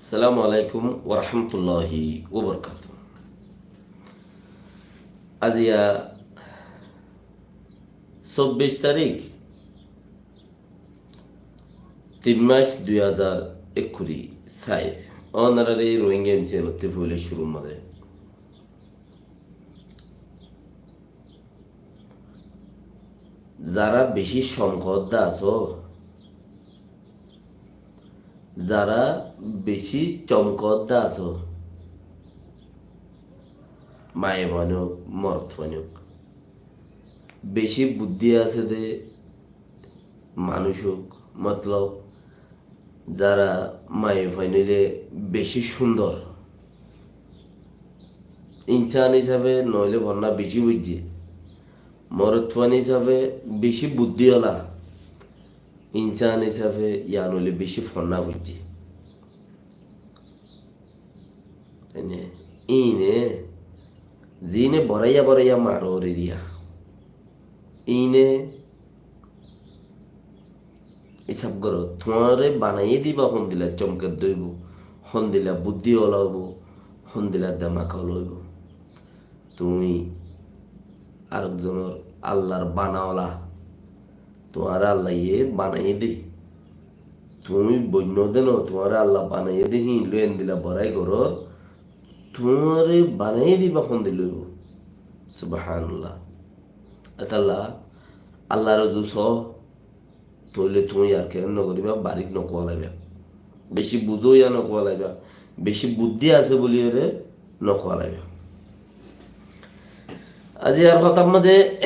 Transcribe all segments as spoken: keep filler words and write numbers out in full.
Assalamu alaikum warahmatulláhi wabarakátuhu. Aziya sobbic tarík, tin mac, dui házar ekkuri sair. Ónorare Rohingya MCN ottú foila cúrur mazé zará beci cómkodda asó, zará beci cómkodda asó, maiyafuain ók, morotfuain ók, beci buddí asé dé manúic ók, motlob zará maiyafuain óile beci cúndor. Insán hísafe noóile fonná beci foijjé. Morotfuain hísafe beci buddíola. Insán hísafe yián óile beci fonná foijjé. Ene, ine, zine boráiya boráiya marór eriya. Ine hísab goró, tuáñre banaiyé dé íba hondila cómkodda óibo, hondila buddíola óibo, hondila demak ola óibo. Tuñí arekzonor Allar banaola, tuáñre Allaye banaiyé dé. Tuñí boinno dé no, tuáñre Alla banaiyé dé, híin loi endila borái gorór, tuáñre banaiyé dé íba hondila óibo. Subhanallah. Etolla Allar uzu só, tóile tuñí ar keén nogoríba, barík nokuwalaiba. Beci buzó yá nokuwalaiba. Beci buddí asé buliyóre nokuwalaiba. Aziyar hotár mazé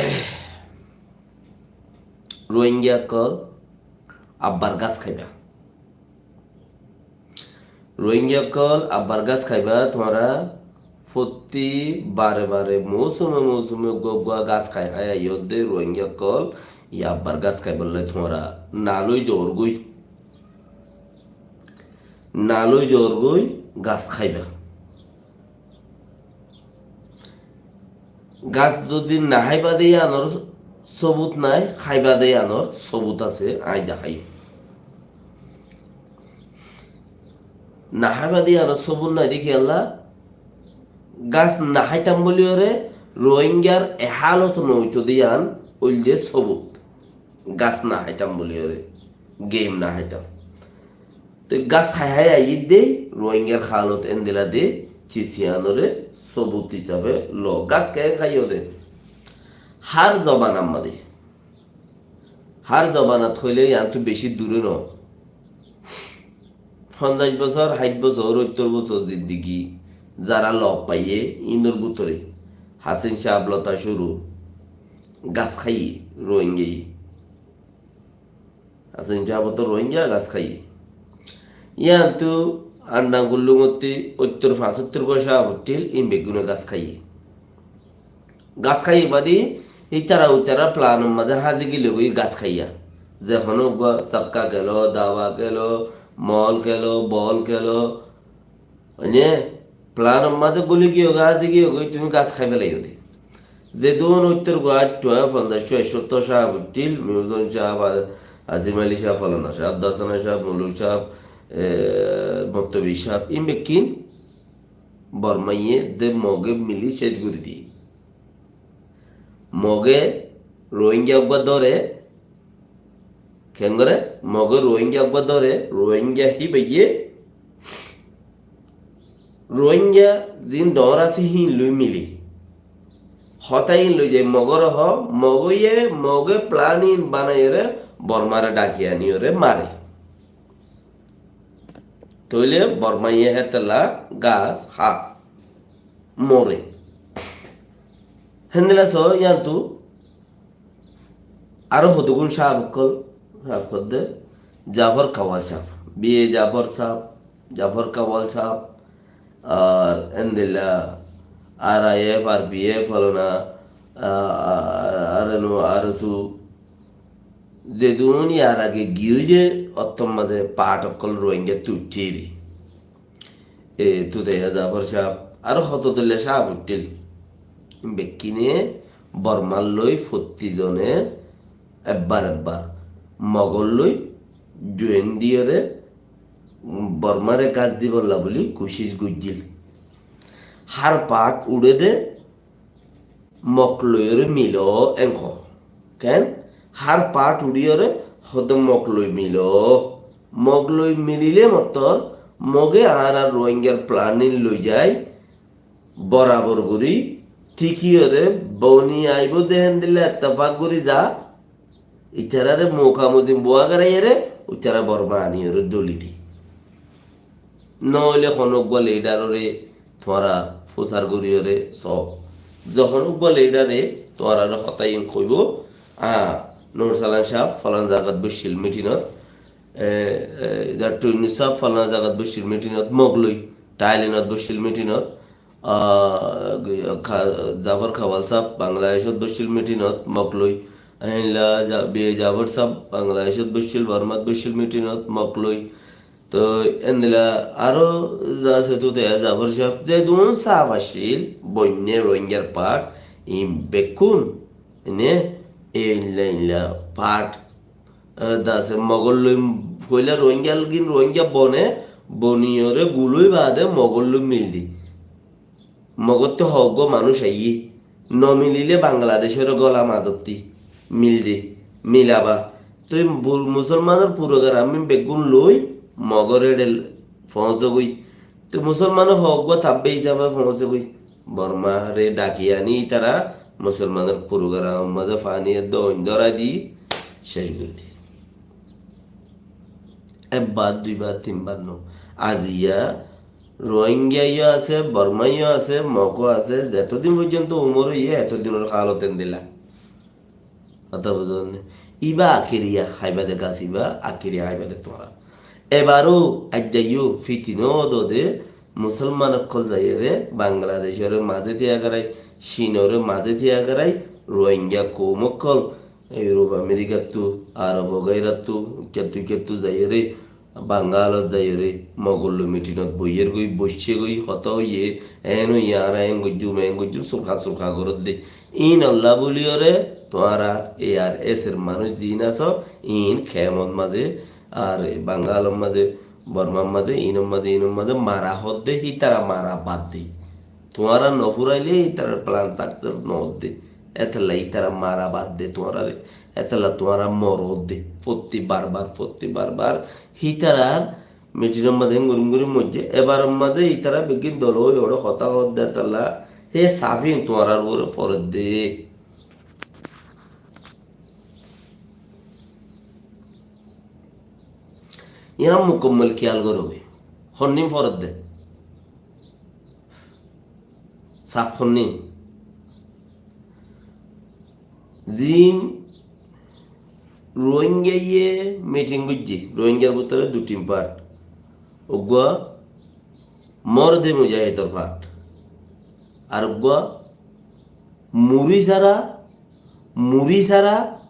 Rohingya ókkol abbar gas háiba. Rohingya ókkol abbar gas háiba, tuáñra fottí bare bare mousume mousume uggúa uggúa gas hái hái aiyó dé Rohingya ókkol, yá abbar gas háibolla tuáñra naloi zoor goi. Naloi zoor goi gas háiba. Gas zodi naháiba de yíanor sóbut nái, háiba de yíanor sóbut asé, aññí deháiyum. Naháiba de yíanor sóbut nái de kiyólla, gas naháitam buliyóre Rohingyar e hálot noóito de yían óilde sóbut. Gas naháitam buliyóre, geim naháitam. Te gas hái hái aiyé dé, Rohingyar hálot endila dé, cis yíanoré sóbut hísafe loo. Gas keén háiyo dé? Hár zobanar mazé. Hár zobanat hoilé yíantu beci dure noó. Fonzaic bosór, háit bosór, óittor bosór zindigi, zará lof faiyé, inor bútore Hasin sáb lóti cúru gas háiye, Rohingyaye. Hasin sáb ottu Rohingya gas háiye. Yíantu Andangullungottí óittor fañsóittor gua sáb uththíl, ín beggúne gas háiye. Gas háiye badi, ítara uitara planor mazé házi gilogói gas háiya. Ze honó uggúa sakka kélo, daba kélo, mol kélo, bol kélo, Mane, planor mazé guli giyói, hazi giyói, tuñí gas hái felaiyó de. Zedún óittor gua aitthúa, fonzaic cúa, ekcót sáb uththíl, Miuzon sáb, A-, Azim Ali sáb, Folana sáb, Dasana sáb, Molu sáb, e, Mottobi sáb, ín bekkín Bormaye de Moge mili céc gorí diye. Moge Rohingya uggúa dóre, Kengóre? Moge Rohingya uggúa dóre, Rohingya híbaye, Rohingya ziín dhoóñr asé híin loi mili. Hotá híin loi zai Mogore hoó, Mogoye, Moge plan híin banaiyóre Bormare dhaki aniyóre mare. Tóile Bormaye hétolla gas há, more. Héndilla soó, yíantu Aró hodún sáb ókkol, sáb hoódde, Jafor Kawal sáb, B A Jafor sáb, Jafor Kawal sáb, ar endilla R I F, R P F, folana, a, a, R N O, R S O, zedún yar age giyói de, ottór mazé path ókkol Rohingyattú uiththíri. E, Tutaiya Jafor sáb, aró hoto dóilla sáb uiththíl. Bekkíne Bormar loi fottí zone ebbar ebbar Mogor loi join diyóre Bormáre gas dibolla buli kucíc goijjíl. Hár path uçé dé, Mog loiyóre miló, en hoó. Ken? Hár path uçíyore hoó dé Mog loi miló. Mog loi mililé mottor Moge añárar Ruáingar planin loi zai, borabor gorí thíkiyóre boni aibó dé héndilla ettefak gorí za, itaráre mukamuzin buá garaiyóre, uitará Bormá aniyóre dóli di. Noóile honó uggúa lidaroré tuáñra fusar goríyore soó. Zehón uggúa lidare tuáñrare hotá iín hoibó, a, Nur Salan sáb falan zagat boiccíl mitinot, e, e, Daktor Yunus sáb falan zagat boiccíl mitinot, Mog loi, Thailenot boiccíl mitinot, a, Ka-, Zafor Kabal sáb Bangladecót boiccíl mitinot, Mog loi, einla Ja-, Biya Zafor sáb Bangladecót boiccíl, Bormat boiccíl mitinot, Mog loi, Toi endilla aró zase Tuteya Zafor sáb, ze dun sáb accíl, boinné Rohingyar path, iín bekkún, ene, einla einla path, e, zase Mogor loi foila Rohingya gin Rohingya bone, boniyore guloi baade Mogor loi mil di. Mogóttu hoggúa manúic aiyé, nomililé Bangladecóre góla mazottí mil de, milaba. Toi bur-, musolmanor purogaram beggún loi Mogor eçe foóñsegói. Toi musolmane hoggúa tabbe hísafe foóñsegói. Bormare dhaki aní ítara musolmanor purogaramor mazé faní edde oin dórai di céc gorí diye. Ekbar, duibar, tinbar no. Aziya Rohingya yó asé, Borma yó asé, Mog ó asé, zetodin foijjonto umor óiye, etodinor hálot endilla. Hotá buzón né? Iba akiriya háiba de gas, iba akiriya háiba de tuáñra. Ebaró aijja yó fitina ódode, musolman ókkol zaiyóre, Bangladecóre mazé tiya garai, Cinore mazé tiya garai, Rohingya koum ókkol, Europe, Amerikattu, Arob wagairattú, ikkattu ikkattu zaiyóre, Bangalot zaiyóre, Mogor loi mitinot boiyér goi, boiccé goi, hotá hoiyé, en hoiyé, añára en goijjum, en goijjum, surka surka goródde. Iín olla buliyóre, tuáñra A R S er manúic ziín asó, iín kemot mazé, ar Bangalor mazé, Bormar mazé, iínor mazé, iínor mazé mara hoódde, hítara mara bad de. Tuáñra no furaile ítarar plan success no ódde. Étella ítara mara bad de tuáñrare. Étella tuáñra moródde. Fottí barbar, fottí barbar. Hítarar mitinor mazé engori engori moijjé. Ebaror mazé ítara beggín dol ói óre hotá hoódde étella. Hé safin tuáñrar uore foredde. Yián mukammol kiyal goró goi. Honnin foredde. Saf honnin. Ziín Rohingya ye mitin goijjé. Rohingyar bútore dui tin part. Uggúa morde mujahidor part. Ar uggúa muri sára, muri sára,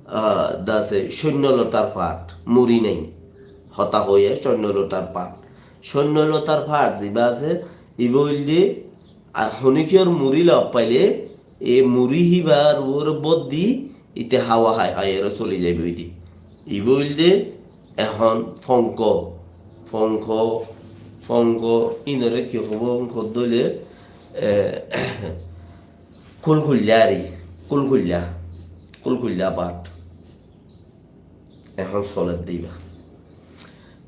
ah, dase sóinno lotar part, muri nai. Hotá hoiyé sóinno lotar part. Sóinno lotar part ziba asé, iba óilde, ar honikiyór muri log faile, e muri híbar uore bóddi, ite háwa hái hái ere soli zaiboi de. Iba óilde ehón fonko, fonko, fonko, inore ki hobo hoddé óile, e, kulkulla ari, kulkulla, kulkulla part. Ehón soledde iba.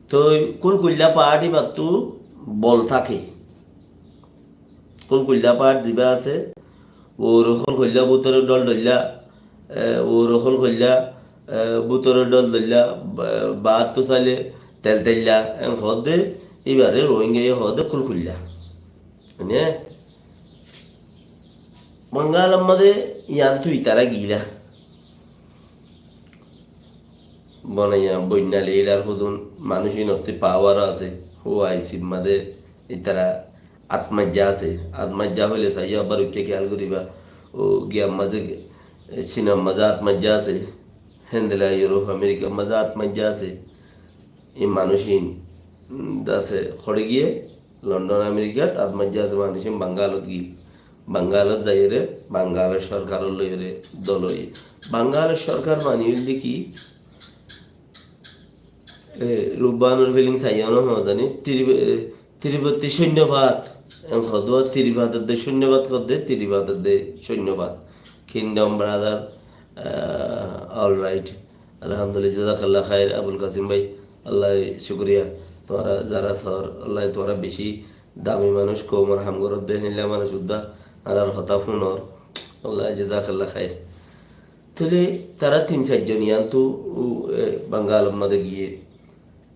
Toi kulkulla part ibattú bol táke. Kulkulla part ziba asé, uore kulkulla bútore dhol dhoilla, e, uore kulkulla, e, bútore dhol dhoilla, ba-, baáttu saile tel teilla, en hoódde, ibare Rohingya ye hoódde kulkulla. Mane, Bangalor mazé yiántu itara gila. Bonaiya boinna leader hodún manúic inottú power asé. O I C r mazé itara át maijja asé. Át maijja hoile saiyó abar uikká kiyal goriba. O giyar mazé, Cinar mazé át maijja asé. Héndilla Europe, Amerikar mazé át maijja asé. E manúic in, mm, dase hore giyé, London, Amerikat át maijja asé manúic in Bangalot giyé. Bangalot zaiyóre, Bangalor sorkaror loiyóre dol óiye. Bangalor sorkar mani óilde ki? E, Rubbanor feeling saiyó no hoó zani. Tiri-, e, Tiripatti cóinnobat. En hoó de Tiripat de cóinnobat hoó de, Tiripat de cóinnobat. Kingdom brother, e, all right. Alhamdulillah, jazakallah khair, Abul Kasim bái. Allah cúkuriya. Tuáñra zara sór, Allah tuáñra beci dami manúic, koumor ham goródde, héilla manúic uddá, añárar hotá fúnor. Allah jazakallah khair. Tóile tará tin sair zon yián tu, u, e, Bangalor mazé giyé.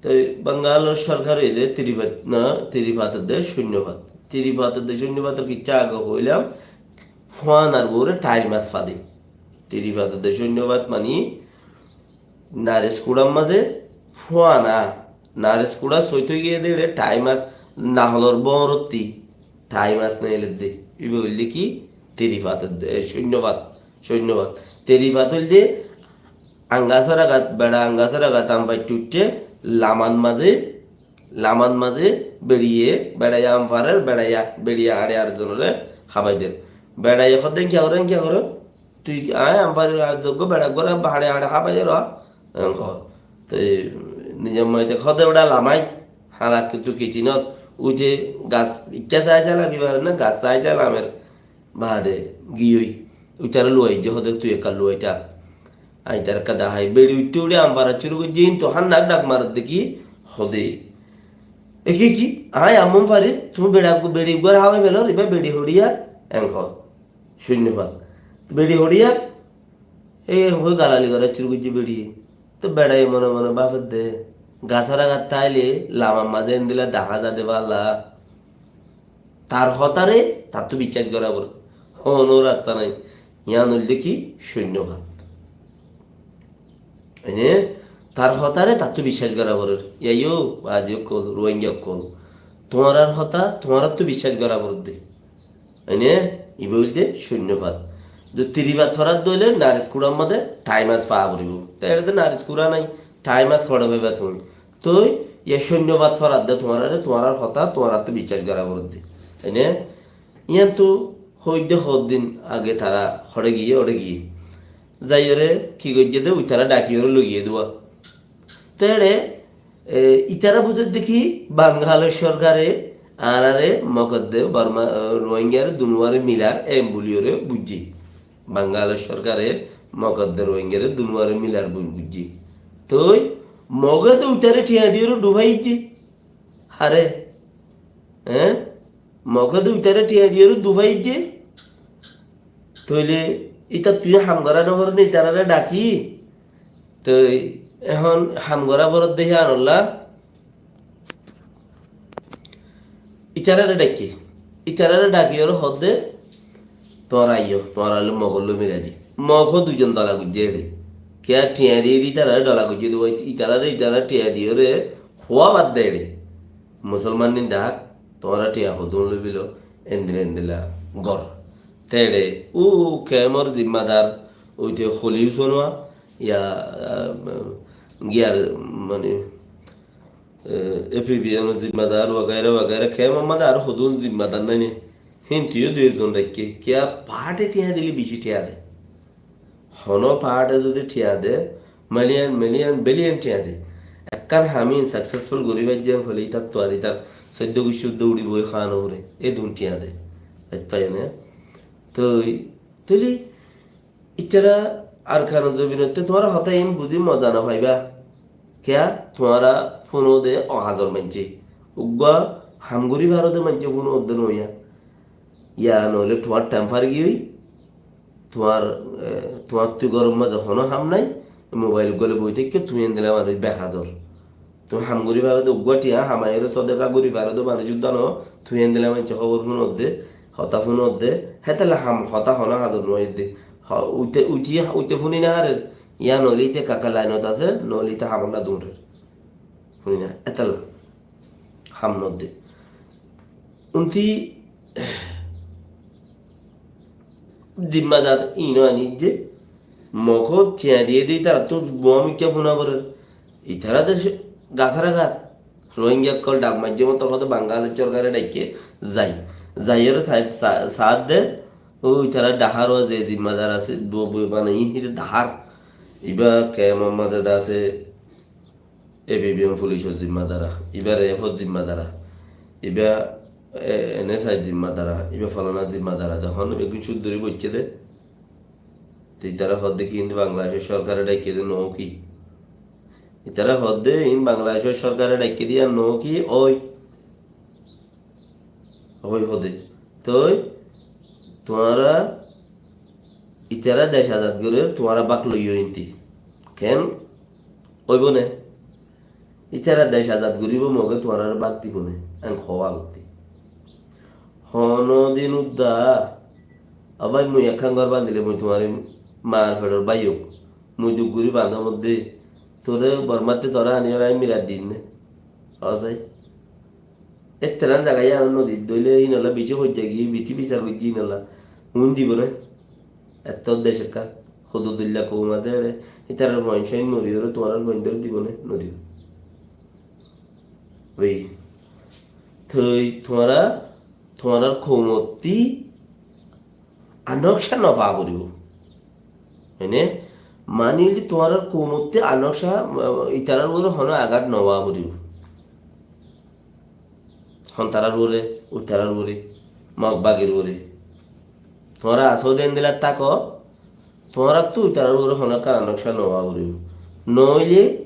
Toi Bangalor sorkare de Tiripat, na, Tiripat de cóinnobat. Tiripat de cóinnobator kissá age hoilam, fuanar uore thair mas fade. Tiripat de cóinnobat mani Nareskuçar mazé fuana, Nareskuça sóit ói giyé de ere thair mas naholor bórotti thair mas nailedde. Iba óilde ki? Tiripat de, e, cóinnobat, cóinnobat. Tiripat óilde Angasaragat, beça Angasaragat amfaitte uiththé, lamat mazé, lamat mazé beçiye, beçaiye am farer, beçaiye, beçiye añçe ar zonore hábai der. Beçaiye hoódde, "Enkiyá goró, enkiyá goró? Tui aññí am farir ar zoggo beça goró, hañçe hañçe hábai der", en hoó. Toi nizor maite hoódde, "Beça lamai, hañçat kintu ki cinos?" Uiththé gas ikká sai sai lami farer na, gas sai sai lamer. Baade giyói. Uitaré luwai, ze hoóde tui ekká luwai tha. Aññí tará ekká dahái. Beçi uiththé uçí am fara cúru goijjé, kintu hánna dhak maredde ki hoóde. E ki ki? Aññí am farir, tuñí beça, beçi uggwar hábai felor, iba beçi hoçiyar, en hoó. Cóinnobat. Beçi hoçiyar, e en hoi galali gorá cúru goijjé beçiye. Toi beçaiye mone mone báfedde, gasar agat táile lamar mazé endilla dahá zade bála. Tar hotáre tattú biccác gorá foré. Honó rasta nái. Yián óilde ki? Cóinnobat. Ene, tar hotáre tattú biccác gorá foré. Yaiyo, bazi ókkol, Ruáingga ókkol. Tuáñrar hotá, tuáñrattú biccác gorá foré de. Ene, iba óilde cóinnobat. Zodi tiribat foradde óile Nareskuçar mazé thair mas faa foribó. Te ere de Nareskuça nái, thair mas hoçé faiba tuñí. Toi, ye cóinnobat foradde tuáñrare, tuáñrar hotá, tuáñrattú biccác gorá foré de. Ene, yián tu hoóidde hoddin age tará hoçé giyé, hoçé giyé. Zaiyóre ki goijjé de, uitará dhakiyóre loigiyé de uá. Te ere, e, itará buzedde ki, Bangalor sorkare añárare Mogodde, Borma, e, Ruáinggare dunuware milar, en buliyóre buijjé. Bangalor sorkare Mogodde Ruáinggare dunuware milar bul buijjé. Toi Moge de uitaré thiañ diyóre dhufaijjé. Hare? Eé? Moge de uitaré thiañ diyóre dhufaijjé. Tóile ita tui ham gorá noforé né, itarare dhaki? Toi ehón ham gorá foredde híanolla. Itarare dhakké. Itarare dhakiyóre hoódde, tuáñra aiyó, tuáñra óile Mogor lói milai di. Mog hó duizon dola goijjé ere. Kiyá thiañ diyé de itarare dola goijjé de, itarare, itarare thiañ diyóre huá bad de ere. Musolman nin dhak, tuáñra thiañ hodún lói bilo, endilla endilla gor. Te ere, u kemor zimmadar, uite holi usonua, ya, ah, giyar, mane, e, A P B N or zimmadar wagaira wagaira, kemor mazé aró hodún zimmadar nai né. Híntu yó dui ekzon raikké, kiyá paáte thiañ dile beci thiañ de. Honó paáte zodi thiañ de, million, million, billion thiañ de. Ekkán ham in successful gorí faijjé hoilé itar tuari itar soiddo guccí uddá uçibói hán uore, edún thiañ de. Buijjó né? Toi, tóile Ítara Arkanor zobinottú tuáñra hotá iín buzí moza no faiba. Kiyá? Tuáñra fúno de ohazor maincé. Uggúa ham gorí faro de maincé fúno de noiya. Ya noóile tuáñr temper giyói, tuáñr, e, tuáñttú góror mazé honó ham nái, mobail uggúa loi boi táikko, tuñí endilla manúic behazor. Tuñí ham gorí faro de, uggúa thiañ hamaiyóre sodeka gorí faro de manúic uddá no, tuñí endilla maincé hóbor fúnodde, hotá fúnodde, hétolla ham hotá honó hazor no óiye de. Ho-, uite, uite, uite fúni no farer, yá noóile ite kaka lainot asé, noóile ite ham olla duñrer. Fúni no, hétolla ham nodde. Unti zimmadar iín ó aní de, Mog thiañ diyé de, ítarattú bua muikká fúna forer. Ítara de gasara gat. Rohingya ókkol dhak maijjé motor hoó de Bangal sorkare dhaikké zai. Zaiyóre sa-, sa-, saádde, ó ítara dhahár ó ze zimmadar asé, bu-, bu-, mane iín híte dhahár. Ibá kemor mazé de asé, A P B N fulicor zimmadar, iba ref or zimmadar, iba, e, N S I zimmadar, iba folanar zimmadar, de hon beggún cúdduri boiccé de. Te itará hoódde ki, indi Bangladecor sorkare dhaikké de no ki? Itará hoódde in Bangladecor sorkare dhaikké de yían no ki? Ói. Ói hoódde. Toi tuáñra itará dec azad gorer, tuáñra bák loiyó inti. Ken? Óibo né? Itará dec azad goríbo, Moge tuáñrare bák dibo né? En hoó agottí. Honódin udda, a bái, mui ekkán gór bandile mui tuáñre maar feçor báiyok, mui duk gorí bandóm de, toré Bormattú toré aníyore añí mirat dim né? Asé. Etteran zaga yían no di, dóile ínolla bicí hoijja giyé, bicí bisar goijjé ínolla. Uin dibo né? Ettó dec ekkán, hodudulla koum asé ere, ítarar fuain suain moriyóre tuáñrar fuaindóre dibo né? No dibo. Oi, toi tuáñra, tuáñrar koumottí anokca no faa foribó. Mane, mani óilde tuáñrar koumottí anokca, itarar uore hono agat no faa foribó. Hontarar uore, uitarar uore, Mog bagir uore. Tuáñra asó de endilla táko, tuáñrattú itarar uore hono ekkán anokca no faa foribó. Noóile,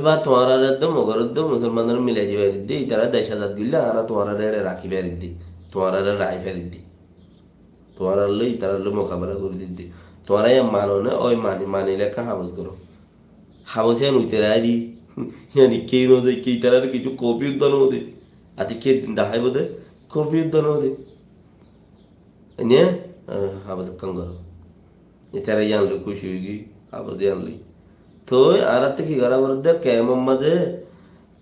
ba tuáñrare de, Mogore de, Musolmanore milai di faridde, itara dec azad goille, añára tuáñrare ere raki faridde, tuáñrare rai faridde. Tuáñrar loi, itarar loi mukabela gorí didde. Tuáñra yían mano né? Ói mani, manile ekkán habos goró. Habos yían uitarai di. Yían ikká no de, ikká itarar kessú kofi udda no de. Ati ke daháibo de, kofi udda no de. Ene, ah, habos ekkán goró. Itara yían loi kúci ói giyói, habos yían loi. Toi añárattú ki gorá foribó de, kemor mazé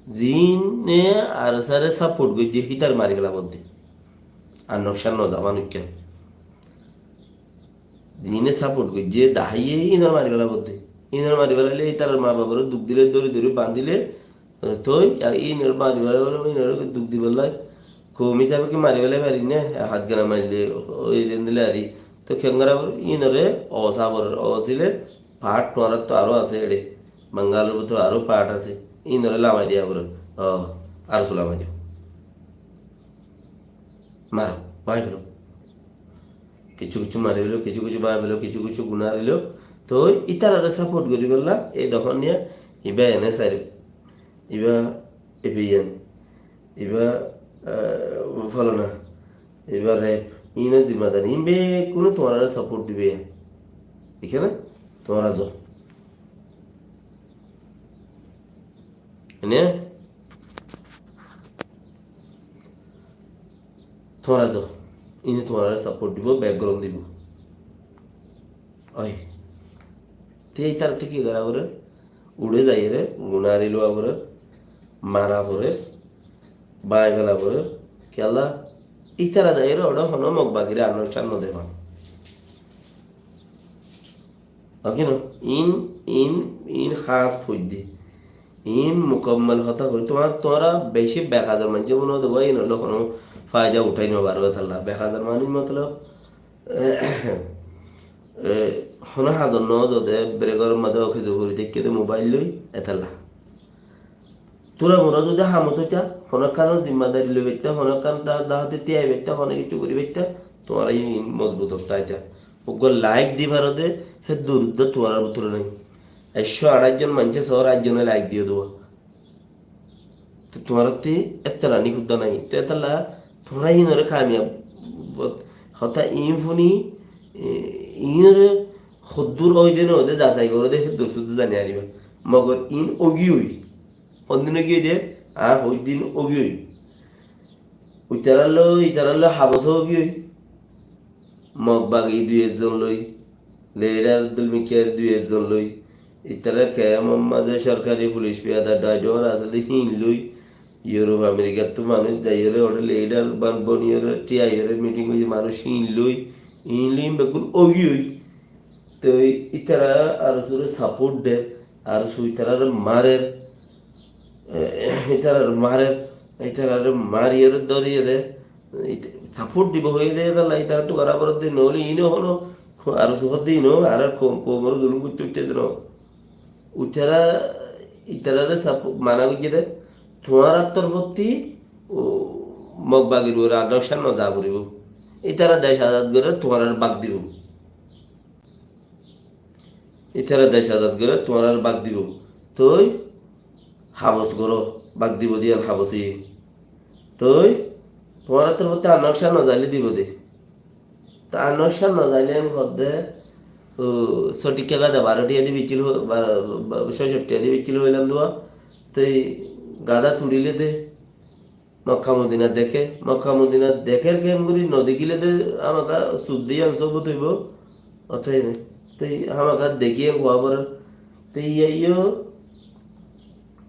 Zine ARSA re support goijjé, hítare mari fela foredde. Ar noksan no zaban uikka. Zine support goijjé, daháiye, inore mari fela foredde. Inore mari felaile, ítarar ma bafore duk dile, dóri dóri bandile, toi, ar inore mari fela, inore duk dibolla, koum hísabe ki mari fela fari né? Ek hát gana marile, ói zendilla ari. Toi kengori, inore osa forer, osile, Part tuáñrattú aró asé eçe. Bangalor bútore aró part asé. Inore lamai diya foribó. Ó, aró su lamai diyo. Maro, báñgi felo. Kessú kessú mari felo, kessú kessú báñgi felo, kessú kessú guna dilo. Toi itarare support goríbolla, ei dohon niya, iba ene sair. Iba A P N, iba, eh, folana, iba rep, ine zimmadar, in bekkune tuáñrare support dibe. Ikkáne tuáñra zo. Ene tuáñra zo. Ine tuáñrare support dibo, background dibo. Oi. Te itarare ki gora fore? Uçe zaiyore, guna dilo fore, mara fore, báñgi fela fore. Kiyólla? Itara zaiyore uçe hono Mog bagire ar noksan no de fán. Ói ki no? In, in, in hás foidde. In mukammal hotá hoi, tuáñra, tuáñra beci bek hazar manúic mone hoó de, inolla hono faida uthái no faro, etalla. Bek hazar manúic motolob, e, hono hazar no zode, beregor mazé oke zobori dekke de mobile loi, etalla. Tura mura zodi hamot óita, hono ekkán zimmadari loi faitta, hono ekkán da-, dahate tiyai faitta, hono kessú gori faitta, tuáñra in mozbut óita. Uggwá like di faro de, he durudda tuáñrar bútore nai. Ekcó añçaic zon maincé sór, añçaic zone like diyo de. Te tuáñrattú ettala ni hudda nai. Te ettala tuáñra inore kamiyab hotá in funi, e, inore hoddur óide no óide zasai gore de, hoddur suddur zani ariba. Mogor in ógiyoi. Hondin ógiyoi de, a, hoiddin ógiyoi. Itarar loi, itarar loi habos ógiyoi. Mog bagi dui ekzon loi, leader Abdul Mikiyar dui ekzon loi, itara kemor mazé sorkari fulic piyada dhoñr asé de híin loi, Europe Americattú manúic zaiyore, ore leader ban-, boniyore, tiyaiyore meeting óiye manúic híin loi, híin loi bekkún ógiyoi. Toi itara ARSA re support der, ARSA itarare marer, e, itarare marer, itarare mariyore dóriyore, it-, support dibo hoile, etalla itara tu gora foredde, noóile ine hono, ARSA hoódde ine, añárar koum, koumore zulum goitte uitte de no. Itara, Ítararé saf mana goijjé dé, tuáñrar torfótti, ó, Mog bagir uore ar nokcán no za foribó. Ítara dec azad goré tuáñraré bak dibó. Ítara dec azad goré tuáñraré bak dibó. Toi habos goró, bak dibó dé yián habos óiye. Toi tuáñrar torfótti ar nokcán no zailé dibó dé. Te ar nokcán no zailé hoódde, ó, sóthik kiyá de baró thiya di biccíl, ba-, ba-, sócot thiya di biccíl hoilam duwa. Te gadá tuçilé de Mokka Modina deké, Mokka Modina dekér keén gorí no dekílé de hámaka sud de yián sobut óibo. Ótoba te hámaka dekí yián hoó forer. Te iyá yó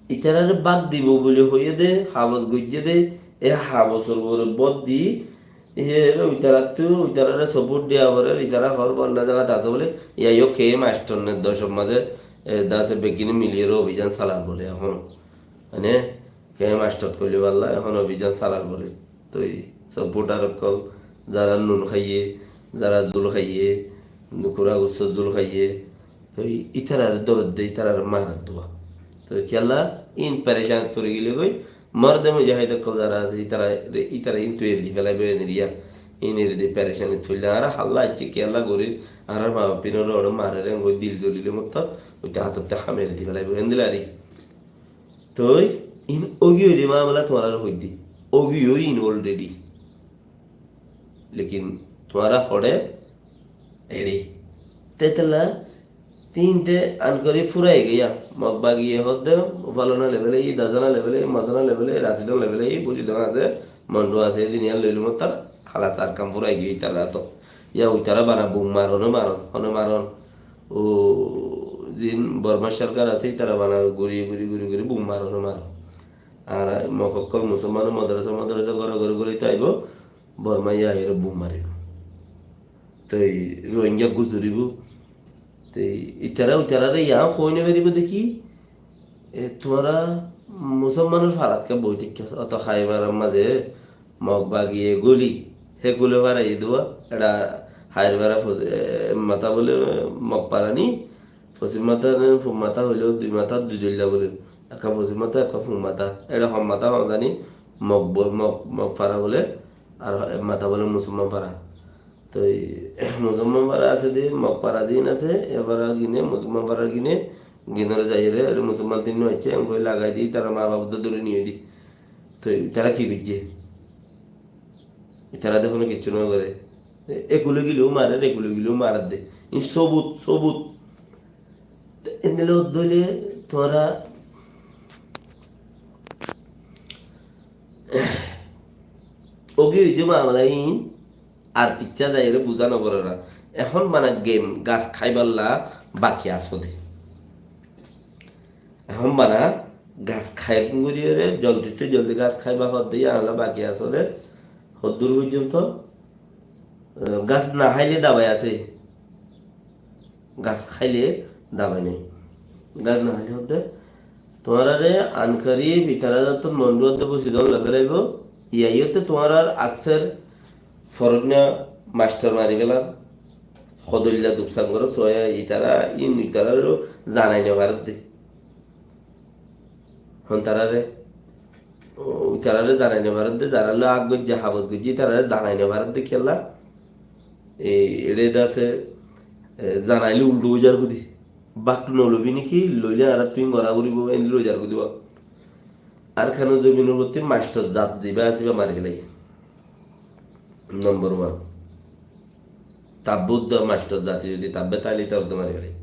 ítararé bak dibo buli hoiyé dé, habos goijjé dé, e habosor uore bót di, e, ítarattú, ítararé support diya forer, ítara hoór fúañna zagat asé bóli, iyá yó kemp astor ne docor mazé, e, dase beggíne miliyóre obhiján salar bóli ehóno. Mane, kemp astor gorí félaibolla ehóno obhiján salar bóli. Toi supporter ókkol, zara nun háiye, zara zul háiye, kura gussór zul háiye, toi ítararé dóredde, ítararé maredde. Toi kiyólla, in perecanit fori gilé goi, morde mujahid ókkol zara asé, ítararé, ítara intu eri di félaibo, en eriya. In eri di perecanit foillé, añára hálla aiccé, kiyólla gorir, añárar ma baf ínoré uore marer, en goi dil zolilé mottor, uite hátotte ham eri di félaibo, endilla ari. Toi in ógiyoi de mamela tuáñraré hoidde. Ógiyoi in already. Lekin tuáñra hoçé eri. Tetella tinte ankori furai giya. Mog bagiye hoódde, falana lefele, dazana lefele, mazana lefele, rasidon lefele, busidon asé, mondu asé, duniya loilu mottar, halas ar kam furai giya ítara to. Ya ítara bana bum maron, maron, hone maron. Ó, zin Bormar sorkar asé, ítara bana guri, guri, guri, guri bum maron, maron. Ar Mog ókkol musolman madrasa, madrasa, góre, góre, góre to aibo, Bormaiye aiyóre bum maribo. Toi Rohingya guzoribo. Toi ítara, ítararé yián hoi no faribo dé ki, e, tuáñra musolmanor farat ká boi táikko, oto Haibar mazé Mog bagiye goli, hé goli fara iduwa, eçe Haibar fara fos-, e, mata bóle Mog fara ni, fosim mata ne, fum mata hoileó dui mata dui doilla bóle, ekka fosim mata, ekka fum mata, eçe hon mata hon zani, Mog bo-, Mog, Mog fara bóle, ar hon mata bóle musolman fara. Toi musolman fara asé dé, Mog fara zin asé, e fara gine, musolman fara gine, ginore zaiyóre, ere musolman tin no aiccé, engori lagai di, ítara ma baf dóri niyé di. Toi ítara ki goijjé? Ítara de hono kessú no gore. E-, ekule gilé ó marer, ekule gilé ó marer de. In sobut, sobut. Te endilla dóile tuáñra ógi ói de mamela in, ar fissá zaiyóre buzá no forer. Ehón bana gem gas háiballa baki asó de. Ehón bana gas háiba goríyore, joldittú joldi gas háiba hoódde, yián olla baki asó de. Hoddúr foijjonto, e, gas no háile dabai asé. Gas háile dabai nai. Gas no háile hoódde, tuáñraré ankori bítara zattót mondu adde busi don loi félaibo. Iyá iyótte tuáñrar akser foróinna mastor mari félar. Hodoilla duksan goró soya ítara, in ítararé zanai no faredde. Hon tararé, ó, ítararé zanai no faredde, zará loi ag goijjé, habos goijjé, ítararé zanai no faredde kiyólla. E, eçe de asé, e, zanaile ulto ói zargói de. Bak no lobi niki, loile añárattú in gorá foribo, endilla ói zargói de. Arkanor zobinor uottí mastor zat ziba asé íba mari félaiye. Nombor wan. Tabbe udda mastor zati zodi tabbe táile ítararé mari félaiye.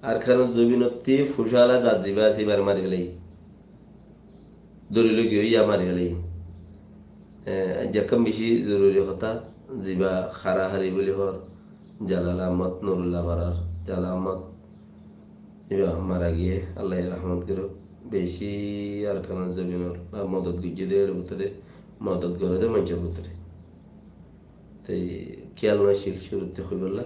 Arkanor zobinottí fucála zat ziba asé íbaré mari félaiye. Dóri loi giyói yá mari félaiye. E, aijja ekkán beci zoruri hotá, ziba hára hári buli hoór, Jalal Ahmod, Nurullah farar Jalal Ahmod, íba mara giyé, Allaye rahmot gorouk. Beci Arkanor zobinor modot goijjé dé, ér bútore modot goré dé maincór bútore. Te kiyal no accíl cúrutte hoibolla.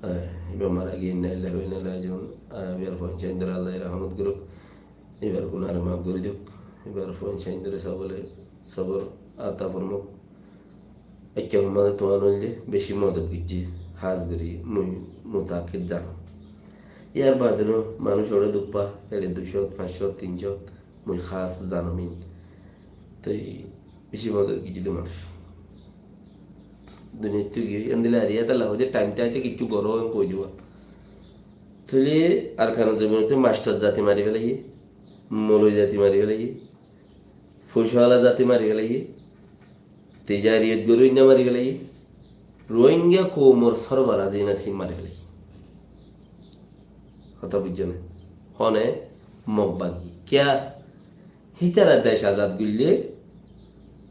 Eh, íba mara giyé, inna lillahi wa inna ilaihi rajiun. Ah, íbar fuain sáindore Allaye rahmot gorouk. Íbar gunare maf gori douk. Íbar fuain sáindore sabole sobor ata formouk. Ekka hon mazé tuáñra óilde beci modot goijjé. Hás gori mui mutaakkid zano. Yar baderó manúic óre duk fa, ére dui cót, fañs cót, tin cót, mui hás zanom ín. Toi beci modot giyé de manúic. Duniyaittú giyé, endilla ar yáte lagói de thaim táite kiccú goró, en hoi diba. Tóile Arkanor zobinottu mastor zati mari félaiye, moloi zati mari félaiye, foicáwala zati mari félaiye, tijariyot goróinna mari félaiye, Rohingya koumor sorbaraz in asé mari félaiye. Hotá buijjó né? Hone? Mog bagi. Kiyá? Hítara dec azad goille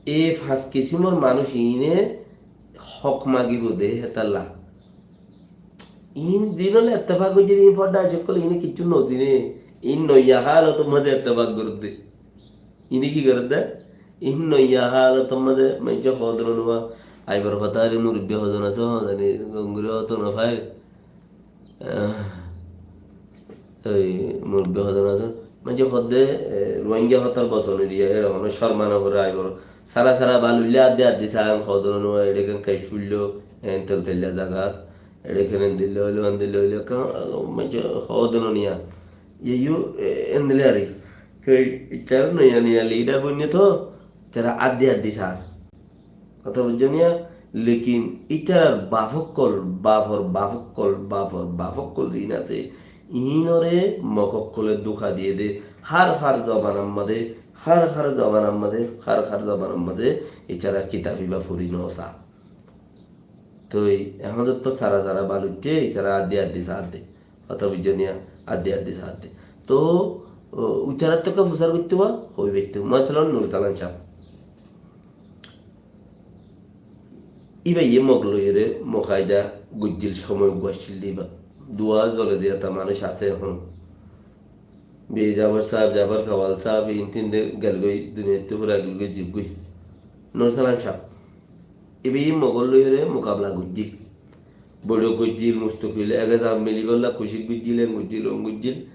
e fañs kisimor manúic ine hók magibo de hétalla. In zin ókkole ettefak goijjé de, in fodda ac ókkole ine kiccú no zine. In noiya hálotor maze ettefak gorédde. Ine ki gorédde? In noiya hálotor maze maincé hoódde no nuwa. Aibar hotá ar murubbi hozon asé, hozoni gongori hoto no fai. Ah, oi murubbi hozon asé. Maincé hoódde, e, Rohingya hotar bosoni diya, ére hono corma no gore aibar. Sara sara bal uille addi addi sán hoódde no nuwa, ére ken kec fuillo, en tel tella zagat. Ere kene dilla óilo, an dilla óilo, ka, maincé hoódde no niya. Iye yó, e, endilla ari. Koi, itará noya noya lidar boinne to, itará addi addi sar. Hotá buijjó niya? Lekin itarar baf ókkol, bafor baf ókkol, bafor baf ókkol zin asé, inore mog ókkole duka diye de. Hár hár zobanar maze, hár hár zobanar maze, hár hár zobanar maze, itará kitab iba fori no sa. Toi ehón zotto sara sara bal uiththé, itará addi addi saádde. Hotá buijjó niya? Addi addi saádde. Toi, o, itarattu kiyá fusár goittó ba? Hoi faitto. Masalan, Nur Salam sáb. Iba iye mog loiyóre mukaida goijjíl, somoi uggwá accíl de iba. Duwa zole ziyata manúic asé ehón. Biya Jabar sáb, Jabar Kawal sáb, in tin de gelgói, duniyaittú fura gelgói, ziggói. Nur Salam sáb. Iba mogor loiyóre mukabela goijjíl. Boiçók goijjíl, mustakil, ege zam milibólla kucíc goijjíl, en goijjíl, on goijjíl.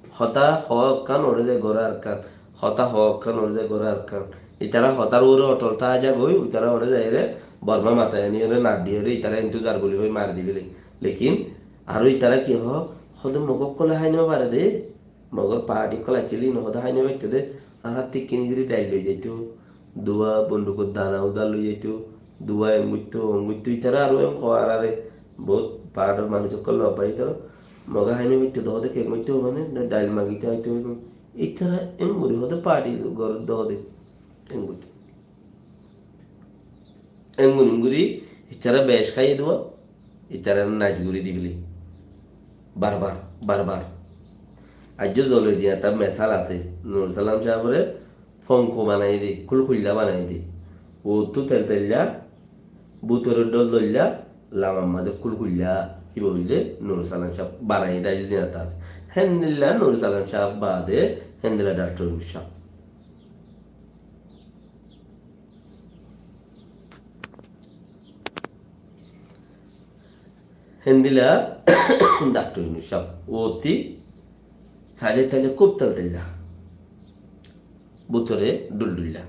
Hotá hoó ekkán, ore zai goré arekkán. Hotá hoó ekkán, ore zai goré arekkán. Itará hotár uore otol táa zagói, itará ore zaiyóre Borma matai aniyóre nat diyóre, itará intizar buli hoi mari dibili. Lekin aró itará ki hoó, hode mog ókkole hái no fare de. Mogor party ókkol accíl, ino hoóde hái no faitto de, añára tikkini gori dhail loi zaito, duwa bondukor dana uda loi zaito, duwa en goitto, on goitto, itará aró en hoó añárare, bout party or manúic ókkol loi faito, moge hái no faitto de, hoóde ken goitto mane, de dhail magito aito hoibo. Itará en gori hoóde party gorer de hoóde, en goitto. Engun enguri itará bec háiye duwa, itará nac gori dibili. Barbar, barbar. Aijjó zole ziyata mesal asé. Nur Salam sábore fonko banaiye de, kulkulla banaiye de. Uottú teltella, bútore dol dolla, lamar mazé kulkulla. Iba óilde Nur Salam sáb banaiye de, aijjó ziyata asé. Héndilla Nur Salam sáb bade, héndilla Daktor Yunus sáb. Héndilla Daktor Yunus sáb, uottí saile taile kúb teltella, bútore duldulla,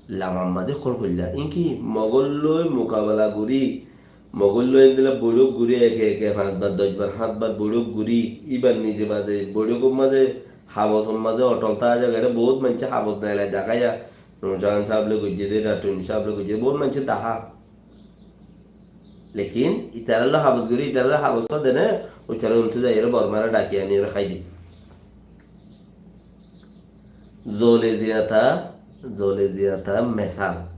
lamar mazé kúlkulla. Inki mogor loi mukabela gori, mogor loi héndilla boiçók gori, eke eke fañs bar, doc bar, háñt bar boiçók gori, ibar nize mazé boiçókor mazé, habosor mazé otol táa zagói, ere bout maincé habos nailai daháiya, Nur Salam sáb loi goijjé de, Daktor Yunus sáb loi goijjé de, bout maincé dahá. Lekin itará loi habos gori, itará loi habos to dene, uitará untú zaiyóre Bormare dhaki aniyóre hái de. Zole ziyata, zole ziyata mesal.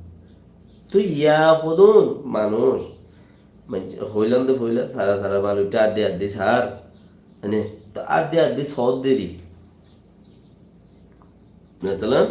Tui ya hodún manúic, manúic hoilam de hoila, sara sara bal uiththé addi addi sar. Mane, to addi addi sódde de. Mesalan,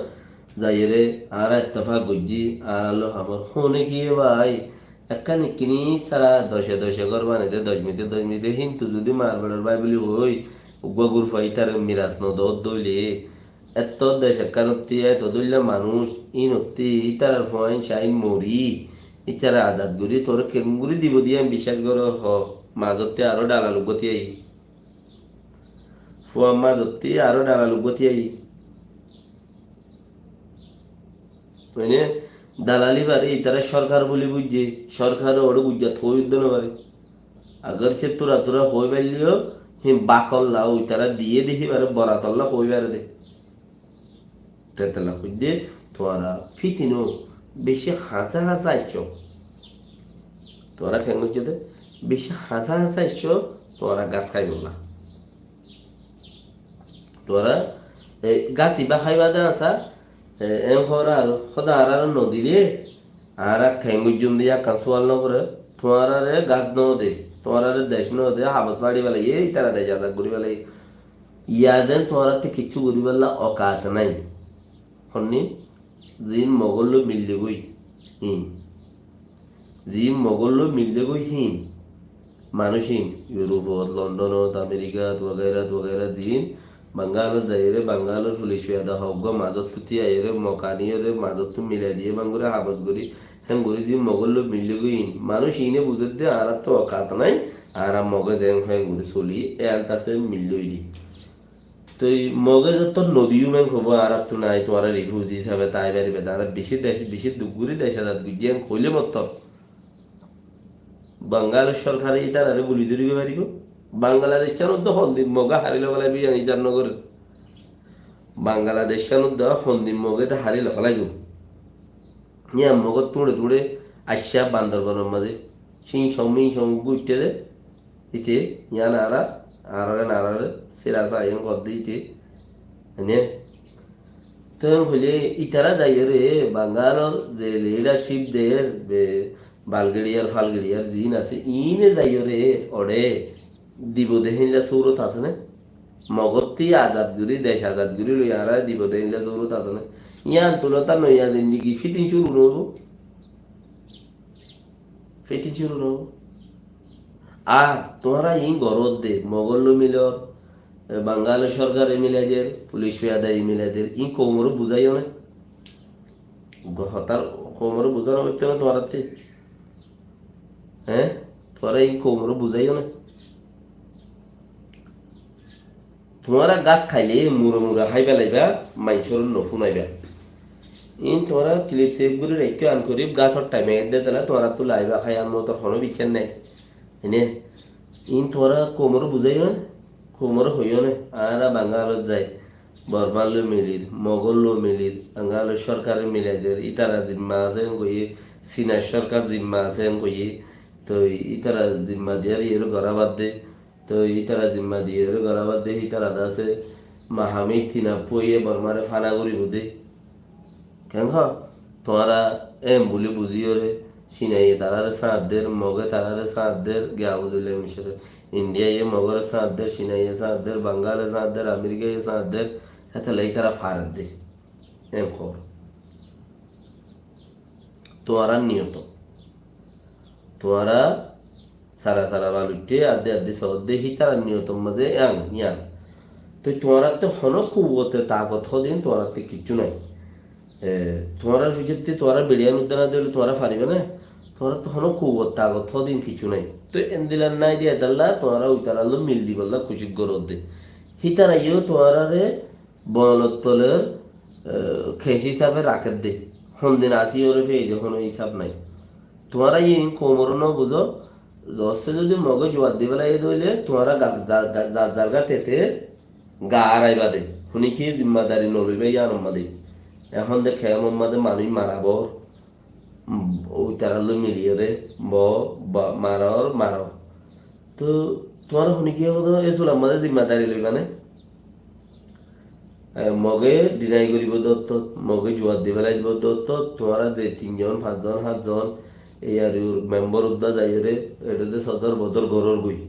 zaiyóre añára ettefak goijjí, añárar loi hamor hone kiyé bái, ekkán ikkini sára doce doce gór banaide, doc mite doc mite, hintu zudi marfeçor bái buli hoi, uggúa gurfa ítare miras no dodde óile, etto dec ekkánottí eto dóilla manúic, ínottí ítarar fuain cain mori, ítare azad gorí, tore kengori dibo de yián biccác goror ho, mazottí aró dalal uggúa tíai. Fuar mazottí aró dalal uggúa tíai. Mane, dalali bare, ítara sorkar buli buijjé, sorkare ore gujjat hoi udde no fare. Agar se tura tura hoi failleyó, hín bakolla uitara diyé de híbare boratolla hoi fare de. Tetella hoidde, tuáñra fitinó beci hañsé hañsé aiccó. Tuáñra keén goijjó de? Beci hañsé hañsé aiccó, tuáñra gas háibolla. Tuáñra, e, gas ibá háiba de asá, e, en hoór ar, hóda añáráre nodilé, añára keén goijjum de ekkán sual nogoré, tuáñráre gas node, tuáñráre dec node, habos fári félaiye, ítara dec azad gorí félaiye. Yá zen tuáñrattú kiccú goríbolla okat nái. Honni? Ziín Mogólloi millegói híin. Ziín Mogólloi millegói híin. Manúic híin Yurupot, Londonot, Amerikat, wagairat, wagairat ziín Bangalot zaiyóre, Bangalor fulic fiyada hoggúa mazóttu tíyaiyóre, mok aníyore, mazóttu milai diyé bangoré, habos gorí, héngorí ziín Mogólloi millegói híin. Manúic híine buzédde añáráttu okat nái, añára Mogé zeén hoó héngorí solí, e antase millói di. Toi Mogé zottót nodiyum en hoibó, añáráttu nai, tuáñra rifuzi hísabe tái faribá de, añára bicí dec, bicí duk gorí dec azad goijjí en hoilé mottor Bangalor sorkare ítarare guli dóri faribó. Bangladec cánot de hondin Mogé hári loi félaibo, yián hísab nogoré. Bangladec cánot de hondin Mogé de hári loi félaibo. Yián Mogór tuñçe tuñçe aiccá Bandarbanor mazé. Cíñcong míñcong uggúa uiththé de. Íte, yián añára, añáráre, añáráre, sira sa yián hoódde íte. Ene? Toi hoilé ítara zaiyóre, Bangalor ze leadership der, be, Balgiriyar, Falgiriyar ziín asé, iíne zaiyóre, oçé dibo de héinla surot asé né? Mogótti azad gorí, dec azad gorí loi añára dibo de héinla surot asé né? Yián tulóta noiya zindigi fitin cúru no óibo. Fitin cúru no óibo. Ar tuáñra iín goródde, Mogólloi milor, e, Bangalor sorkare milai der, fulic fiyadaye milai der, iín koumoré buzáiyo né? Uggúa hotá koumoré buzá no foitto né tuáñrattú? Hé? Tuáñra iín koumoré buzáiyo né? Tuáñra gas háile mure mure hái félaiba, maincóre no fúnaiba. Iín tuáñra clip save gorí raikkó, an gorí gasor time aiyé de tala tuáñrattú laiba hái ar motor honó biccár nai. Ene? Iín tuáñra koumoré buzáiyo né? Koumoré hoiyó né? Añára Bangalot zai, Bormar loi milir, Mogor loi milir, Bangalor sorkare milai der, ítara zimma asé en hoiyé, Sinar sorkar zimma asé en hoiyé, toi ítara zimma diyar iyóre gorá badde, Toi ítara zimma diyóre gorá badde hítara dase Mahamir Tinappóiye Bormáre fana goríbo de. Keén hoó? Tuáñra en buli buzíyore, Sinaiye taráre sáñt der, Moge taráre sáñt der, ge auzubillah min shar. Indiaiye Mogore sáñt der, Sinaiye sáñt der, Bangale sáñt der, Amerikaye sáñt der, hétolla ítara faredde. En hoór. Tuáñrar niyoto. Tuáñra sara sara bal uiththé, adde adde soódde, hítarar niyotor mazé yián, yián. Toi tuáñrattú honó kuwwote taakot hódin tuáñrattú kiccú nái. E, tuáñrar ficottú tuáñrar beçiyan uddá no dile tuáñra faribá né? Tuáñrattú honó kuwwot taakot hódin kiccú nái. Toi endilla nái de edalla tuáñra uitaralloi mil dibolla kucíc goródde. Hítara yó tuáñrare Bonottolor, e, kec hísabe rakédde. Hondin asíyore feide honó hísab nái. Tuáñra iín koumoré no buzó, zossé zodi Moge juwab di félaiye de óile, tuáñra ga-, za-, ga-, zar zar gá tete ga áraibá de. Hone ki zimmadari no loibá yián or mazé. Ehón de kemor mazé manúic mara bor. Mm, uitaralloi miliyóre, bo, ba, maror, maror. Toi tuáñra hone ki hoó de, e sular mazé zimmadari loibá né? E, Moge deny goríbo de ottót, Moge juwab di félai dibo de ottót, tuáñra ze tin zon, fañs zon, hát zon, ei ar iur member uddá zaiyóre, eçé de sodor bodor gorór goi.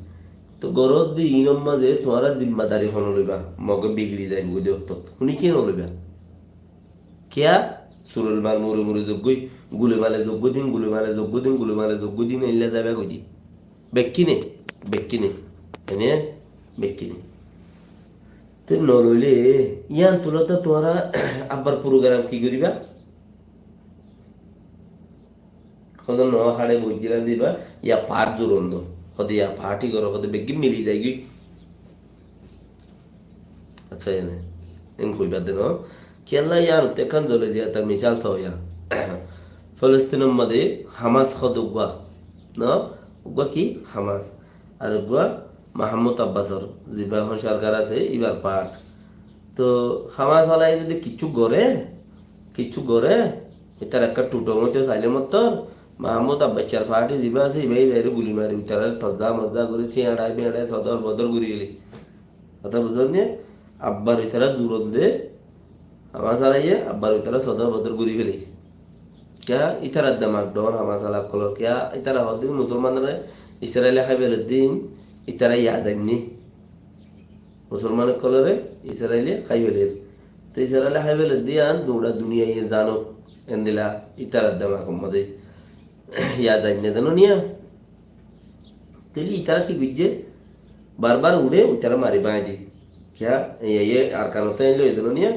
Toi goródde iínor mazé tuáñra zimmadari hone loibá, Moge bigiri zaibo goi de ottót. Hone ki no loibá? Kiyá? Surel mal mure mure zoggói, gule male zoggói din, gule male zoggói din, gule male zoggói din, eilla zaiba goi di. Bekkíne, bekkíne. Ene? Bekkíne. Te no loile, yián tulóta tuáñra abbar program ki goríba? Hodé no haçe boijjila diba, ya part zuron do. Hodé ya part i goro, hodé beggín mili zaigói. Accá, ene. En hoiba de no. Kiyólla yián te ekkán zole ziya ta misal soya. Filistinor mazé Hamas hodé uggúa. No? Uggúa ki? Hamas. Ar uggwá Mahmud Abbasor, ziba ehón sorkar asé, ibar part. Toh Hamas alai zodi kissú goré, kissú goré, itar ekká tuthong óito sailé mottor, Mahmud Abbasor party ziba asé, iba zaiyóre guli mari, itarare tozza mozza gorí, siyañçai biyañçai sodor bodor gorí félaiye. Hotá buzón né? Abbar itara zuron de, Hamas alaiye, abbar itara sodor bodor gorí félaiye. Kiyá? Itarar demak dhon Hamas ala ókkolor. Kiyá? Itara hoódde Musolmanore Israile hái félaiye de, itara yá zainné. Musolman ókkolore Israile hái félaiye. Toh Israile hái félaiye de yián dura duniyaiye zano. Endilla itarar demakor modde yá zainné de no niya. Tóile itara ki goijjé? Bar bar uçé, uitará mari báñgi diye. Kiyá? Iye, iye, Arkanot ain loi dóro niya.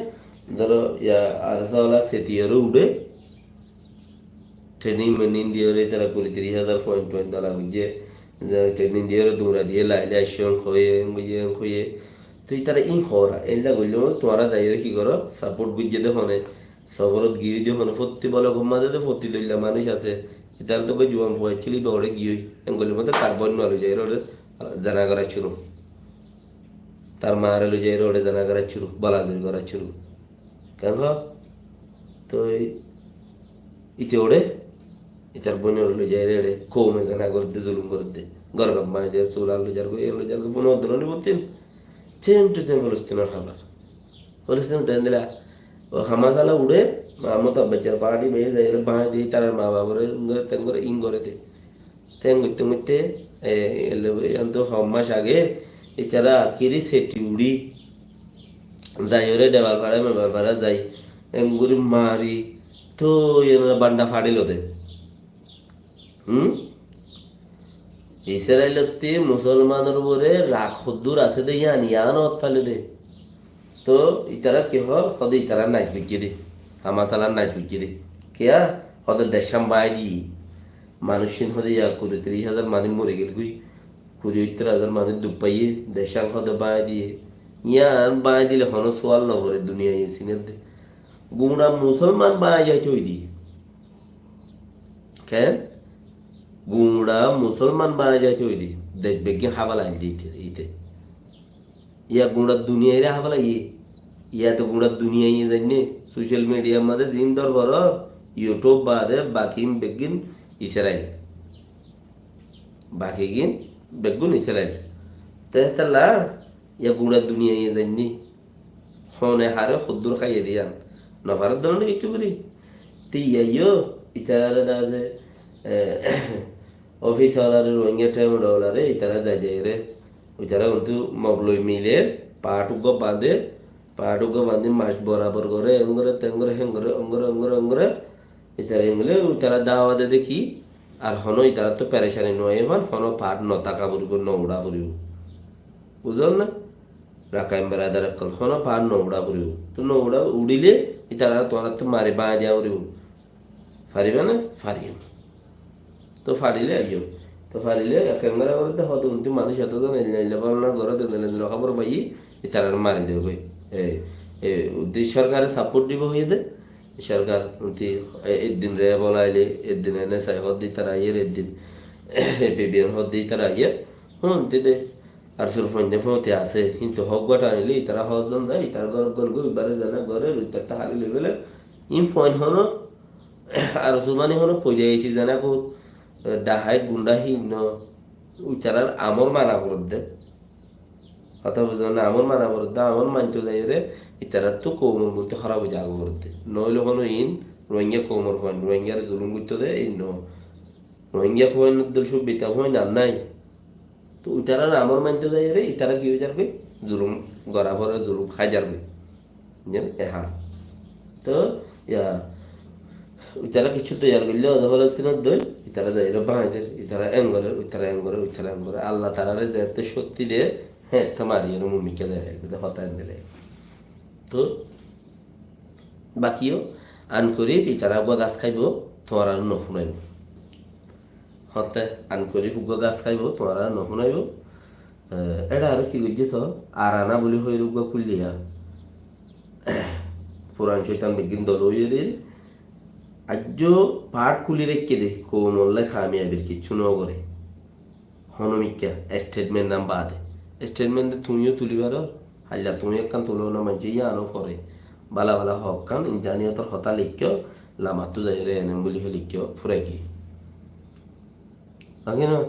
Dóro, ya, ar sóla seti ore uçé. Training maining diyóre itara kuri tiri házar point point dala goijjé. Ze training diyóre duñra diye, laile aiccó, en hoiyé, en hoiyé, en hoiyé. Toh itara in hoór, eilla goille tuáñra zaiyóre ki goró? Support goijjé de hone. Soborot giyói de hone fottí bolokor mazé de fottí doilla manúic asé. Itar to goi juwan fua accíl, iba uçé giyói. Engolor mazé tar boinore loi zaiyóre uçé zena gorar cúru. Tar maáre loi zaiyóre uçé zena gorar cúru, bolazuri gorar cúru. Keén hoó? Toi ite uçé, itar boinore loi zaiyóre uçé koume zena goredde, zulum goredde. Gór gam báñgi der, sular loi zargoi, en loi zargoi, fúno dóro ni bottin. Same to same Filistinor hábar. Filistinot endilla. Ó Hamas ala uçé, Mahmud Abbasor party bái zaiyóre báñgi diye, itarar ma babore, engore, tengore, ingore de. Teng goitte goitte, e, ele, iyan to hom mac age, itara akiri seti uçí. Zaiyóre debal fara, mebal fara zai. Engori mari, to iyan banda farilo de. Hum? Israilottú musolmanor uore rak hoddúr asé de yián, yián ot faile de. Toh itara ki hoó? Hoó de itara naic buijjé de. Hamas alar naic buijjé de. Kiyá? Hoó de decán báñgi diye. Manúiccún hoó de ya kuri tiríc házar manúic mori gel goi. Kuri óttor házar manúic duk faiyé. Decán hoó de báñgi diye. Yián báñgi dile honó sual no goré, duniyaiye siné de. Guñça musolman báñgi zaito óiye de. Keén? Guñça musolman báñgi zaito óiye de, dec beggín hábala ail de ite, ite. Yá guñça duniyaire hábala iye. Yá to guñça duniyaiye zainné. Social mediar mazé zin dór goró, YouTube baade bakigín beggín Israil. Bakigín beggún Israil. Te hétolla yá guñça duniyaiye zainné. Hone hare hoddúr háiye de yián. No farer dóilla kiccú gorí. Te yá yó, itarare de asé, e, office olaré, Rohingya temple olaré, itara zai zaiyóre. Itara untú Mog loi mile, part uggwá bañde, part uggwá bañdi mac borabor goré, en goré, ten goré, hen goré, on goré, on goré, on goré. Itara en gorí, itara dawa de de ki, ar honó itarattú perecani no aiyé fán, honó part no táka foribó, no uçá foribó. Buzón né? Rakhine beradar ókkol, honó part no uçá foribó. Toh no uçá, uçíle itara tuáñrattú mari báñgi diya foribó. Faribá né? Fariyum. Toh farile aiyó. Toh farile ekkán gorá gorá de hoó de untú manúic eto zon eilla eilla falana goré de, eilla eilla hóbor faiyí, itarare mari dibo goi. E, e, untú sorkare support dibo hoiyé de. Sorkar untú e, eddin re bolaile, eddin ene sai hoó de itara aiyér, eddin e, P B N hoó de itara aiyér. Hon, te de. Ar sur foinne foñti asé, kintu hók gua tanile itara hoó zon zai, itar gór gór goi, ibare zena gorer, itar ta hali loi fele. In foin hono, ar su mani hono foida esi zena kut, e, dahait gunda hin no, itarar amor mana goredde. Hotá buzon na, amor mana goredde, amor manto zaiyore, itarattu koumor mudde horab oi zaga goredde. Noile hono in, Rohingya koumor foin, Rohingyare zulum goitto de, in no. Rohingya foin dol subbita foin ar nai. Toh itarar amor mante zaiyore, itara ki oi zargoi? Zulum gora forer, zulum hái zargoi. Buzón? E hal. Toh, ya, itara kissú toiyar goille, oda Falastinor dol, itara zaiyore báñgi der, itara en gorer, itara en gorer, itara en gorer. Allah tarare zette cokti de, he, to mariyore mumikka der, ekde hotá endile. Toh, bakiyo, an korib, itara uggwá gas haibo, tuáñrare no funaibo. Hotte an kori uggwá gas haibo, tuáñra no funaibo. E, era aró ki goijje so, Arana buli hoir uggwá kulliya. Furan coitan beggin dol oiye de. Aijjo part kuli raikké de, koum olla kamiyabir kiccu no gore. Hono mikká, statement nan baade. Statement de tuñí yó tuli faro, háilla tuñí ekkán tuló na, maincé yían ó fore. Bála bála hoókkán, insaniyotor hotá leikkó, lamattú zaiyóre enem buli hoi leikkó, fúrai giyé. Añí no,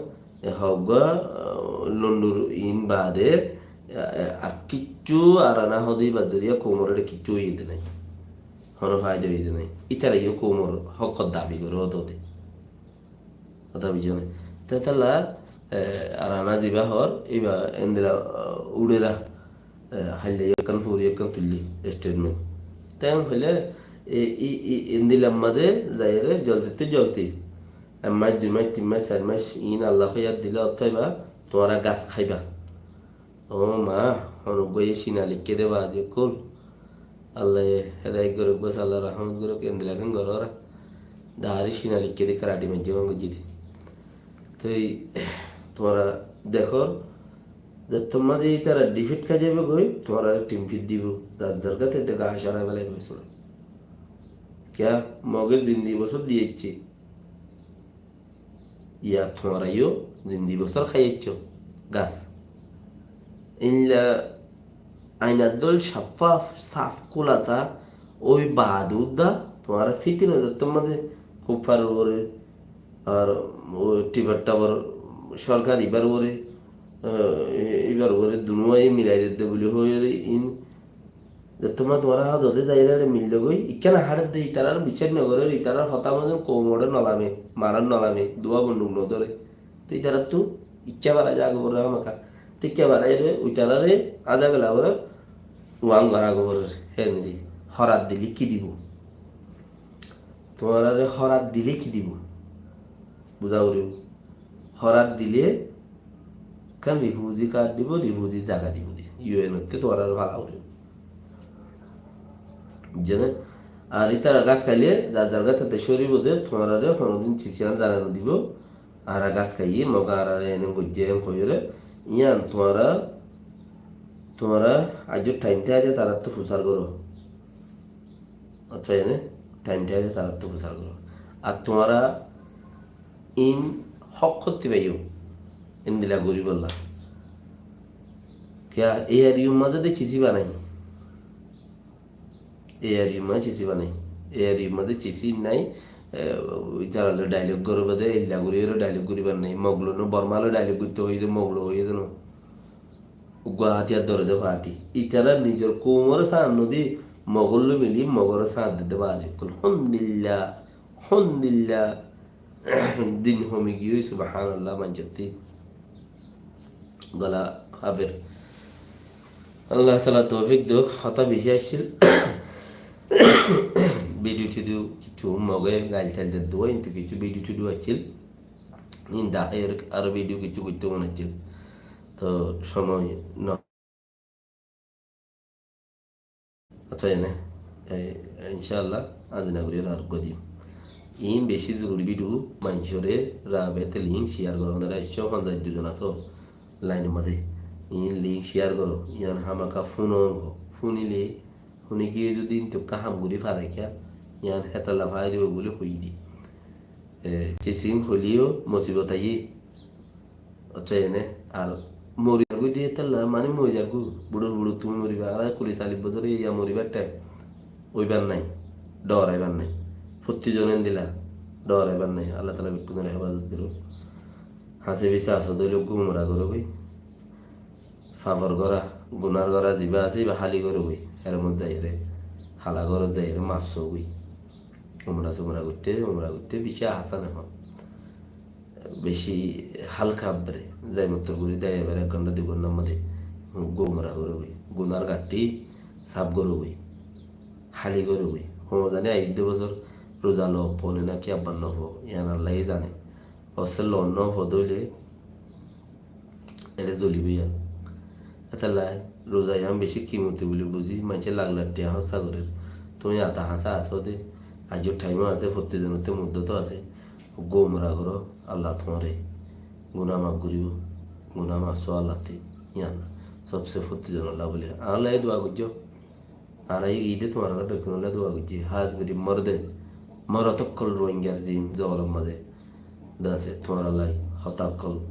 e hoógguá, ah, londur in baade, e, e, ar kiccú arana hode ibar zoriya koumor ére kiccú óiye de nái. Hono faida óiye de nái. Ítara yó koumor hókkor dabi goré ódode. Hotá buijjó né? Te hétolla, e, arana ziba hoór, iba endilla, ah, uçéra, e, háilla yó ekkán fori ekkán tuillé statement. Te hoilé, e, e, e, endilla mazé zaiyóre joldittú joldi. Ek mac, dui mac, tin mac, sair mac, in Allah hoiyar dile ottóiba, tuáñra gas háiba. Ó ma, honó uggúaye cina leikké dé bazi ókkol. Allaye hedayet goruk bas, Allaye rahmot goruk, endilla ken goró óra. Dahari cina leikké dé karati maijjé, mangujjé dé. Toi tuáñra dekór, zettót mazé ítara defeat hái zaibói, tuáñrare team fit dibou. Zar zar gáte de gaa sarai félaibo sóra. Kiyá, Mogé zindi bosór diyeicce. Yá tuáñra yó zindi bosór háiyaiccó gas. Éilla ainar dóil saffaf, saf kúlasa, ói baade uddá tuáñra fitna zettót mazé kuffaror uore, ar ó tibar tabar sorkar ibar uore, e, ibar uore dunuwaye milai dedde buli hoiyóre in Zettót mazé tuáñra hádode zaiyóre millegói, ikká no háredde, itarar biccác no gorér, itarar hotá mazé koumoré no lame, marar no lame, duwa bonduk no dóre. Te itarattú ikká barai zagói foré hámaka. Te ikká baraire itarare azabe laboré uán gorá goi foré, héndilla. Hórat dile ki dibou? Tuáñrare hórat dile ki dibou? Buzá foribó. Hórat dile ekkán refugee card dibou, refugee zaga dibou de. U N ottú tuáñrare fala foribó. Buzó né? Ar ítara gas háile zar zar gas táte sóribo de, tuáñrare honodin ciciyan zana no dibou. Añára gas háiyi, Moge añárare ene goijjé en hoiyóre. Yián tuáñra, tuáñra aijjó thaim táile tarattú fusár goró. Añcá, ene thaim táile tarattú fusár goró. Ar tuáñra in hók hottí faiyó, endilla goríbolla. Kiyá, A R U mazé de cisi banai. A R U mazé cisi banai. A R U mazé cisi nai, e, itaralloi dialogue goríbo de, illa gorí ero dialogue goríbar nai. Mogloi no, Bormaloi dialogue goittó hoiyé de, Mogloi hoiyé de no. Uggúa hátiyar dóre de party. Itarar nizor koumoré sáñt no di, Mogolloi mili Mogoré sáñt de de bazi ókkol. Hondilla, hondilla din homi giyói, subhanallah, maincótti. Gola haber. Allah taala toufik douk, hotá beci accíl. Video tidio kissú Moge gail tail dedde, kintu kissú video tidio accíl. Inda er aró video kissú goittó mone accíl. Toi somoi no. Añcá, ene, e, incállah, aijja no gorí aró uggúa dim. In beci zoruri video, maincóre rabe te link share goró, onora ekcó fonzaic dui zon asó, line or mazé. In link share goró, yián hámaka fúno, fúnile, fúni giyé zodi in tukka ham gorí fare kiyá, yián hétolla faida óibo buli hoiyé de. E, ciciyan hoileyó musibot aiyé. Añcá, ene, ar mori zargói de hétolla, mani mori zargói. Buçor buçor tuñí moriba, añára kuri callic bosór óiye moribar thaim. Óibar nai, dhoraibar nai. Fottí zon endilla, dhoraibar nai. Allah taala bekkúnore hefazot gorouk. Hañsé bisé asó de óile gumra goró goi. Fafor gorá, gunar gorá ziba asé, iba háli goró goi. Héramot zaiyóre, hala gorot zaiyóre maf só goi. Umra sumra goitté, umra goitté beci asan ehón. Beci halka abbare. Zai mottor gorí de, ebar ek gonta dui gontar modde gumra goró goi. Gunar gaththi saf goró goi. Háli goró goi. Hon zani aiyédde bosór ruza lo fone naki abbar no fo, yián Allah ye zane. Ósel loon no fo de óile ere zolibo yián. Hétolla ruza yián beci kimoti buli buzi, maincé lak lak tiañ hóssa gorer. Tuñí ata hañsá asó de, aijjó thaim asé, fottí zonottú muddot asé. Gumra goró, Allah tuáñre guna maf goribo, guna maf só Allah ttú. Yián sobse fottí zonolla buli. Añálla ye dua goijjó. Añára e ide tuáñralla bekkúnolla dua goijjí, hás gorí morode, morot ókkol Rohingyar zin zolom mazé de asé, tuáñralla hotá ókkol,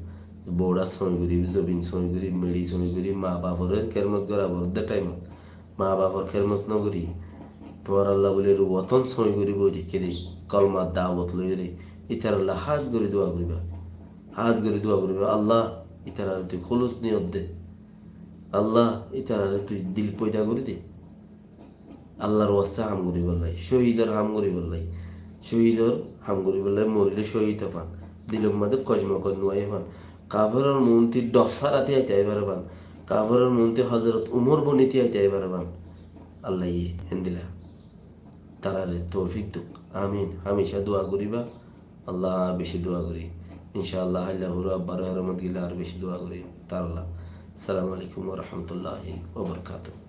Bouçá sói gorí, zobin sói gorí, meçi sói gorí, maa baforé kermos gorá foredde thaimot maa bafor kermos nogorí, tuáñralla bóli ru wotón sói gorí boi táikkeré, kolmar dawot loiyóre, ítaralla hás gorí dua goríba. Hás gorí dua goríba, Allah, ítararé tui kúlus niyot de. Allah, ítararé tui dil foida gorí de. Allar wasta ham goríbolla, cóhidor ham goríbolla, cóhidor ham goríbolla, morilé cóhid óiban, dilor mazé kocmokot no aibán. Kaferor muúntu dhos sára tíai táibar ibán, kaferor muúntu Hozorot Umor boni tíai táibar ibán. Allaye héndilla tararé toufik douk. Amin. Hámica dua goríba. Allah, beci dua gorí. Incá Allah, háilla furá abbar héramot gile ar beci dua gorí. Taralla. Assalamu alaikum wa rahmatullahi wa barakatuhu.